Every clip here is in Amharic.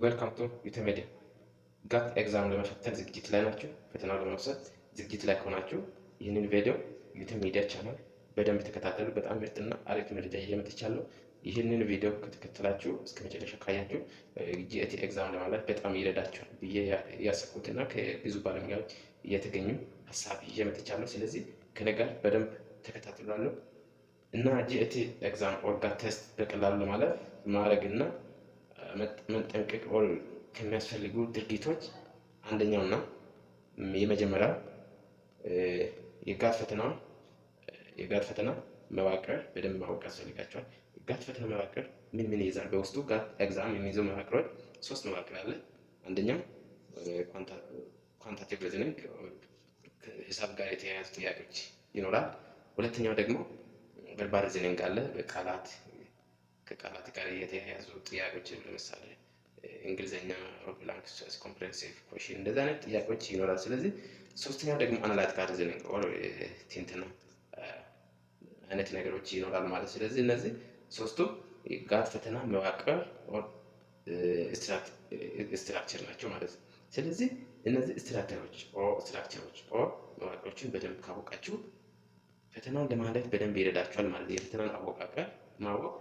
Welcome to ዩተሜዲያ። GAT exam ለመፈተን ዝግጅት ላይ ናችሁ? ፈተናውን ለመውሰድ ዝግጅት ላይ ከሆናችሁ ይህንን ቪዲዮ ዩተሜዲያ ቻናል በደንብ ተከታተሉ። በጣም ምርጥና አሪፍ መረጃ ይዤ መጥቻለሁ። ይህንን ቪዲዮ ከተከተላችሁ፣ እስከ መጨረሻ ካያችሁ GAT exam ለማለፍ በጣም ይረዳችኋል ብዬ ያሰብኩትና ከብዙ ባለሙያዎች የተገኙ ሀሳብ ይዤ መጥቻለሁ። ስለዚህ ከኔ ጋር በደንብ ተከታተሉ እና GAT exam or GAT test በቀላሉ ለማለፍ ማድረግ እና መጠንቀቅ ከሚያስፈልጉ ድርጊቶች አንደኛውና የመጀመሪያው የ GAT ፈተና መዋቅር በደንብ ማወቅ ያስፈልጋችኋል። የ GAT ፈተና መዋቅር ምን ምን ይይዛል? በውስጡ GAT exam የሚይዘው መዋቅሮች ሶስት መዋቅር አለ። አንደኛው quantitative reasoning፣ ሂሳብ ጋር የተያያዙ ጥያቄዎች ይኖራል። ሁለተኛው ደግሞ verbal reasoning አለ። በቃላት ከቃላት ጋር የተያያዙ ጥያቄዎች፣ ለምሳሌ እንግሊዝኛ blank space፣ comprehensive question፣ እንደዚህ አይነት ጥያቄዎች ይኖራል። ስለዚህ ሶስተኛው ደግሞ analytical reasoning or ትንተና አይነት ነገሮች ይኖራል ማለት። ስለዚህ እነዚህ ሶስቱ GAT ፈተና መዋቅር structure ናቸው ማለት ነው። ስለዚህ እነዚህ structure ኦች or መዋቅሮችን በደንብ ካወቃችሁ ፈተናውን ለማለፍ በደንብ ይረዳችኋል ማለት ነው። የፈተናን አወቃቀር ማወቅ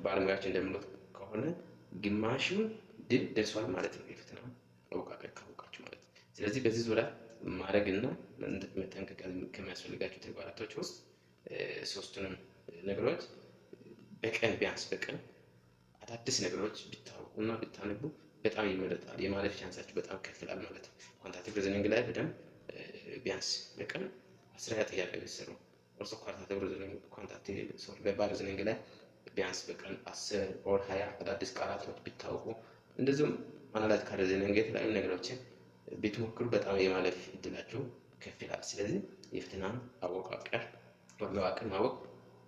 ባለሙያዎች እንደሚሉት ከሆነ ግማሹን ድል ደርሷል ማለት ነው። የፈተናውን አወቃቀር ካወቃችሁ ማለት ነው። ስለዚህ በዚህ ዙሪያ ማድረግና መጠንቀቅ ከሚያስፈልጋቸው ተግባራቶች ውስጥ ሶስቱንም ነገሮች በቀን፣ ቢያንስ በቀን አዳዲስ ነገሮች ብታውቁና ብታነቡ በጣም ይመረጣል። የማለፍ chance ኣችሁ በጣም ከፍ ይላል ማለት ነው። Quantitative reasoning ላይ በደንብ ቢያንስ በቀን 10 ጥያቄ ቢሰሩ፣ also quantitative reasoning፣ quantitative፣ sorry፣ verbal reasoning ላይ ቢያንስ በቀን 10 or 20 አዳዲስ ቃላቶች ብታውቁ፣ እንደዚሁም analytical reasoning የተለያዩ ነገሮችን ብትሞክሩ በጣም የማለፍ እድላችሁ ከፍ ይላል። ስለዚህ የፈተናን አወቃቀር መዋቅር ማወቅ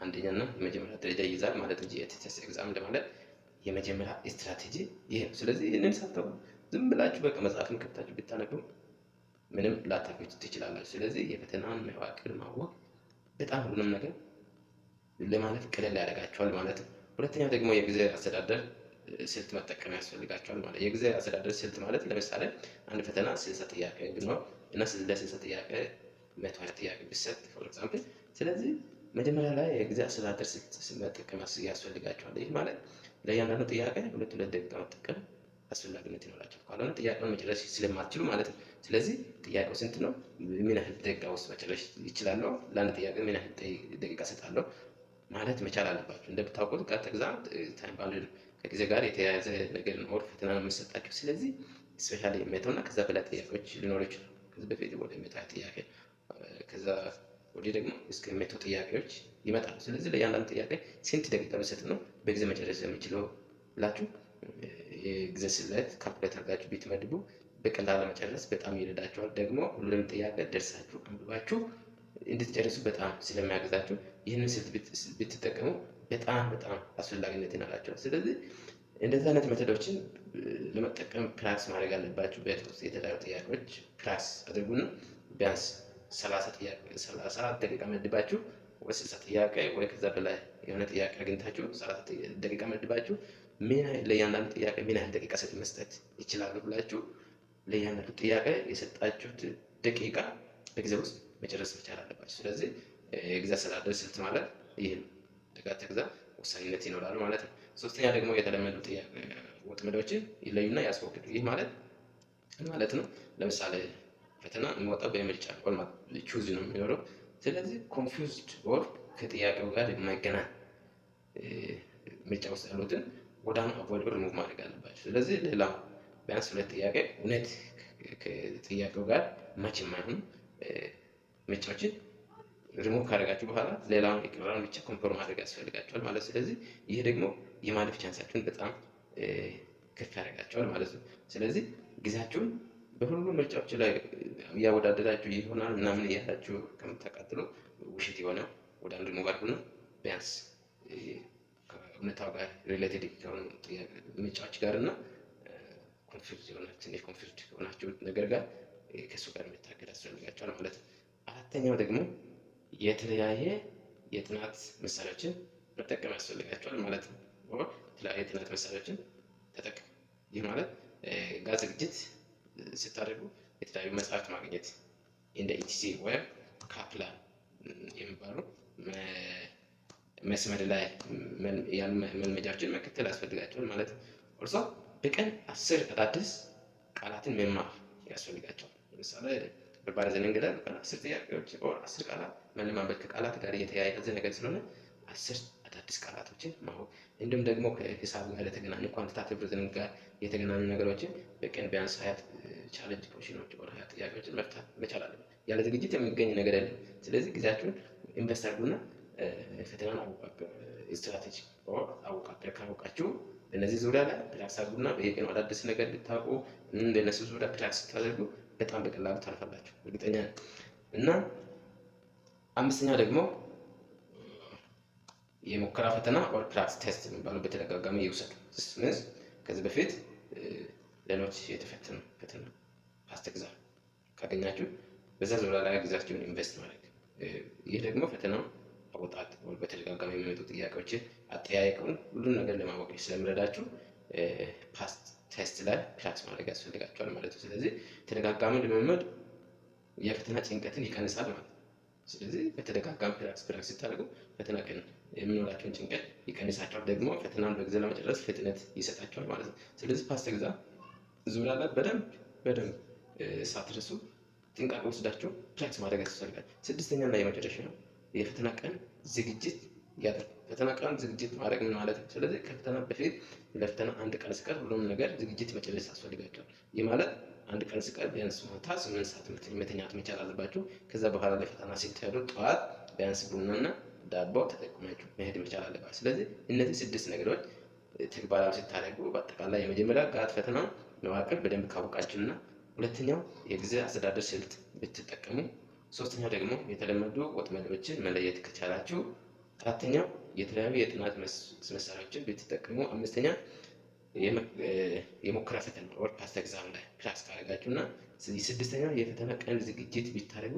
አንደኛና የመጀመሪያ ደረጃ ይይዛል ማለት ነው። GAT test exam ለማለት የመጀመሪያ ስትራቴጂ ይሄ ነው። ስለዚህ ይህንን ሳታውቁ ዝም ብላችሁ በቃ መጽሐፍን ከፍታችሁ ብታነቡ ምንም ላታውቁ ትችላላችሁ። ስለዚህ የፈተናን መዋቅር ማወቅ በጣም ሁሉንም ነገር ለማለፍ ቀለል ያደርጋችኋል ማለት ነው። ሁለተኛው ደግሞ የጊዜ አስተዳደር ስልት መጠቀም ያስፈልጋችኋል ማለት። የጊዜ አስተዳደር ስልት ማለት ለምሳሌ አንድ ፈተና 60 ጥያቄ ቢኖር እና ለ60 ጥያቄ 120 ጥያቄ ቢሰጥ for example፣ ስለዚህ መጀመሪያ ላይ የጊዜ አስተዳደር ስልት መጠቀም ያስፈልጋችኋል። ይህ ማለት ለእያንዳንዱ ጥያቄ ሁለት ሁለት ደቂቃ መጠቀም አስፈላጊነት ይኖራቸዋል። ካልሆነ ጥያቄውን መጨረስ ስለማትችሉ ማለት ነው። ስለዚህ ጥያቄው ስንት ነው? ምን ያህል ደቂቃ ውስጥ መጨረስ ይችላለሁ? ለአንድ ጥያቄ ምን ያህል ደቂቃ እሰጣለሁ ማለት መቻል አለባችሁ። እንደምታውቁት GAT exam time bound፣ ከጊዜ ጋር የተያያዘ ነገር ነው፣ ፈተና ነው የሚሰጣችሁ። ስለዚህ especially 100 እና ከዛ በላይ ጥያቄዎች ሊኖሩ ይችላሉ። ከዚህ በፊት ወደ 120 ጥያቄ፣ ከዛ ወዲህ ደግሞ እስከ 100 ጥያቄዎች ይመጣሉ። ስለዚህ ለእያንዳንዱ ጥያቄ ስንት ደቂቃ ብሰጥ ነው በጊዜ መጨረስ የሚችለው ብላችሁ የጊዜ ስሌት calculate አድርጋችሁ ብትመድቡ በቀላሉ ለመጨረስ በጣም ይረዳችኋል። ደግሞ ሁሉንም ጥያቄ ደርሳችሁ አንብባችሁ እንድትጨርሱ በጣም ስለሚያግዛችሁ ይህንን ስልት ብትጠቀሙ በጣም በጣም አስፈላጊነት ይኖራቸዋል። ስለዚህ እንደዚህ አይነት method ኦችን ለመጠቀም practice ማድረግ አለባችሁ። ቤት ውስጥ የተለያዩ ጥያቄዎች practice አድርጉና ቢያንስ 30 ጥያቄ፣ 30 ደቂቃ መድባችሁ ወይ 60 ጥያቄ ወይ ከዛ በላይ የሆነ ጥያቄ አግኝታችሁ 30 ደቂቃ መድባችሁ ምን ያህል ለእያንዳንዱ ጥያቄ ምን ያህል ደቂቃ መስጠት ይችላሉ ብላችሁ ለእያንዳንዱ ጥያቄ የሰጣችሁት ደቂቃ በጊዜ ውስጥ መጨረስ መቻል አለባችሁ። ስለዚህ የጊዜ አስተዳደር ስልት ማለት ይህ ነው። ለ GAT exam ወሳኝነት ይኖራል ማለት ነው። ሶስተኛ ደግሞ የተለመዱ ወጥመዶችን ይለዩና ያስወግዱ። ይህ ማለት ማለት ነው፣ ለምሳሌ ፈተና የሚወጣው በምርጫ choose ነው የሚኖረው። ስለዚህ confused or ከጥያቄው ጋር የማይገናኝ ምርጫ ውስጥ ያሉትን ወዳኑ አቮይድ ሪሙቭ ማድረግ አለባቸው። ስለዚህ ሌላ ቢያንስ ሁለት ጥያቄ እውነት ከጥያቄው ጋር match የማይሆኑ ምርጫዎችን ሪሙቭ ካደረጋችሁ በኋላ ሌላውን የቀረውን ብቻ confirm ማድረግ ያስፈልጋችኋል ማለት። ስለዚህ ይህ ደግሞ የማለፍ chance ኣችሁን በጣም ከፍ ያደርጋችኋል ማለት ነው። ስለዚህ ጊዜያችሁን በሁሉም ምርጫዎች ላይ እያወዳደራችሁ ይሆናል ምናምን እያላችሁ ከምታቃጥሉ ውሸት የሆነ ወደ አንድ ሪሙቭ አድርጉና ቢያንስ ከእውነታው ጋር related ከሆኑ ምርጫዎች ጋር እና confuse የሆነ፣ ትንሽ confused ከሆናችሁ ነገር ጋር ከእሱ ጋር መታገል ያስፈልጋችኋል ማለት ነው። አራተኛው ደግሞ የተለያየ የጥናት መሳሪያዎችን መጠቀም ያስፈልጋችኋል ማለት ነው። የተለያየ የጥናት መሳሪያዎችን ተጠቀሙ። ይህ ማለት GAT ዝግጅት ስታደርጉ የተለያዩ መጽሐፍት ማግኘት፣ እንደ ETC ወይም Kaplan የሚባሉ መስመር ላይ ያሉ መልመጃዎችን መከተል ያስፈልጋቸዋል ማለት ነው። Also በቀን 10 አዳዲስ ቃላትን መማር ያስፈልጋቸዋል። ለምሳሌ በ reasoning ላይ በቀን 10 ጥያቄዎች or 10 ቃላት መለማመድ፣ ከቃላት ጋር የተያያዘ ነገር ስለሆነ 10 አዳዲስ ቃላቶችን ማወቅ፣ እንዲሁም ደግሞ ከሂሳብ ጋር የተገናኙ፣ quantitative reasoning ጋር የተገናኙ ነገሮችን በቀን ቢያንስ 20 challenge question ኦች or 20 ጥያቄዎችን መፍታት መቻል አለብን። ያለ ዝግጅት የሚገኝ ነገር የለም። ስለዚህ ጊዜያችሁን invest አድርጉና ፈተናን ስትራቴጂ አወቃቀር ካወቃችሁ በእነዚህ ዙሪያ ላይ practice አድርጉና በየቀኑ አዳዲስ ነገር ብታውቁ፣ በእነሱ ዙሪያ practice ስታደርጉ በጣም በቀላሉ ታልፋላችሁ፣ እርግጠኛ ነኝ። እና አምስተኛ ደግሞ የሙከራ ፈተና or practice test የሚባለው በተደጋጋሚ ይውሰዱ። Means ከዚህ በፊት ሌሎች የተፈተኑ ፈተና past exam ካገኛችሁ በዛ ዙሪያ ላይ ጊዜያችሁን invest ማድረግ። ይህ ደግሞ ፈተናው አወጣጥ፣ በተደጋጋሚ የሚመጡ ጥያቄዎችን፣ አጠያየቁን ሁሉን ነገር ለማወቅ ስለሚረዳችሁ past test ላይ practice ማድረግ ያስፈልጋቸዋል ማለት ነው። ስለዚህ ተደጋጋሚ ልምምድ የፈተና ጭንቀትን ይቀንሳል ማለት ነው። ስለዚህ በተደጋጋሚ practice ስታደርጉ ፈተና ቀን የሚኖራቸውን ጭንቀት ይቀንሳቸዋል። ደግሞ ፈተናን በጊዜ ለመጨረስ ፍጥነት ይሰጣቸዋል ማለት ነው። ስለዚህ past exam ዙሪያ ላይ በደንብ በደንብ ሳትረሱ ጥንቃቄ ወስዳችሁ practice ማድረግ ያስፈልጋል። ስድስተኛ እና የመጨረሻ የፈተና ቀን ዝግጅት ያደርጉ። ፈተና ቀን ዝግጅት ማድረግ ምን ማለት ነው? ስለዚህ ከፈተና በፊት፣ ለፈተና አንድ ቀን ሲቀር ሁሉም ነገር ዝግጅት መጨረስ ያስፈልጋቸዋል። ይህ ማለት አንድ ቀን ሲቀር ቢያንስ ማታ 8 ሰዓት መተኛት መቻል አለባችሁ። ከዛ በኋላ ለፈተና ስትሄዱ ጠዋት ቢያንስ ቡናና ዳቦ ተጠቅማችሁ መሄድ መቻል አለባችሁ። ስለዚህ እነዚህ ስድስት ነገሮች ተግባራዊ ስታደርጉ በአጠቃላይ የመጀመሪያ GAT ፈተና መዋቅር በደንብ ካወቃችሁና ሁለተኛው የጊዜ አስተዳደር ስልት ብትጠቀሙ፣ ሶስተኛው ደግሞ የተለመዱ ወጥመዶችን መለየት ከቻላችሁ፣ አራተኛው የተለያዩ የጥናት መሳሪያዎችን ብትጠቀሙ፣ አምስተኛ የሙከራ ፈተና or past exam ላይ practice ካደረጋችሁ እና ስድስተኛው የፈተና ቀን ዝግጅት ብታደርጉ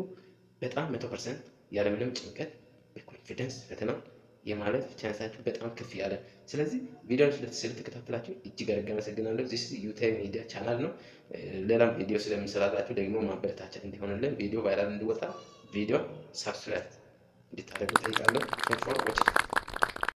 በጣም 100% ያለምንም ጭንቀት በ confidence ፈተና የማለፍ chance ኣችሁ በጣም ከፍ ያለ። ስለዚህ ቪዲዮን ስለተከታተላችሁ እጅግ አድርጌ አመሰግናለሁ። This ዩቴ ሚዲያ ቻናል ነው። ሌላም ቪዲዮ ስለምሰራላችሁ ደግሞ ማበረታቻ እንዲሆንልን፣ ቪዲዮ viral እንዲወጣ ቪዲዮ subscribe እንድታደርጉ ጠይቃለሁ። For watching.